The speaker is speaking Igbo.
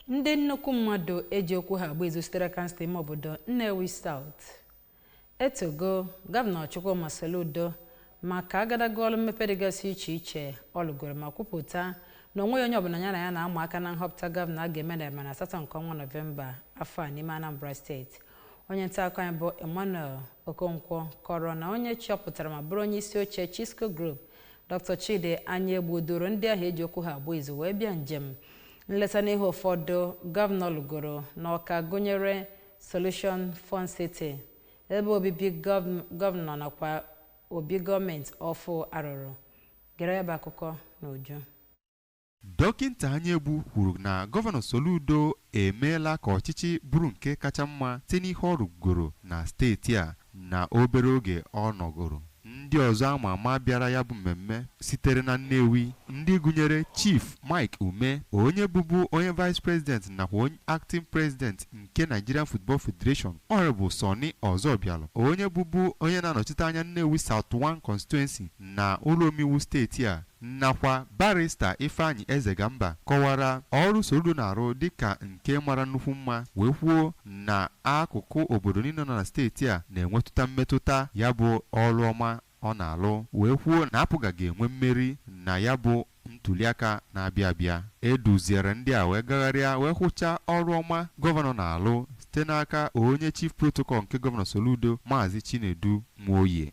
Ndị nnukwu mmadụ eji okwu ha agba izu sitere kansụl ime obodo Nnewi South etogo Gọvanọ Chukwuma Soludo maka agadaga ọrụ mmepe dịgasị iche iche ọ lụgoro, ma kwupụta na onweghị onye ọbụla ya na ya na-ama aka na nhọpụta gọvanọ a ga-eme na 8 nke ọnwa Nọvemba afọ a n'ime Anambra Steeti. Onye nta akụkọ anyị bụ Emmanuel Okonkwo kọrọ na onye chọpụtara ma bụrụ onye isi oche Chisco Group, Dr. Chidi Anyaegbu, doro ndị ahụ eji okwu ha agba izu wee bịa njem nleta n'ihe ụfọdụ gọvanọ lụgoro n'Ọka, gụnyere Solution Fun City, ebe obibi gọvanọ nakwa obi gọọmenti ọfụ arụrụ. Gere ya bụ akụkọ n'uju. Dọkịnta Anyaegbu kwuru na Gọvanọ Soludo emeela ka ọchịchị bụrụ nke kacha mma site n'ihe ọ rụgoro na steeti a na obere oge ọ nọgoro. Ndị ọzọ ama ama bịara ya bụ mmemme sitere na Nnewi, ndị gụnyere Chief Mike Ume, onye bụbu onye Vice President nakwa onye Acting President nke Nigerian Football Federation, Honorable Sonny Ọzọbịalụ, onye bụbu onye na-anọchite anya Nnewi South 1 Constituency na ụlọ omeiwu steeti a, nakwa Barrister Ifeanyị Ezegamba, kọwara ọrụ Soludo na-arụ dịka nke mara nnukwu mma, wee kwuo na akụkụ obodo niile nọ na steeti a na-enwetụta mmetụta ya bụ ọrụ ọma ọ na-alụ, wee kwuo na APGA ga-enwe mmeri na ya bụ ntuliaka na-abịa abịa. Eduziere ndị a wee gagharịa wee hụcha ọrụ ọma gọvanọ na-alụ site n'aka onye Chief Protocol nke Gọvanọ Soludo, Maazị Chinedu Nwoye.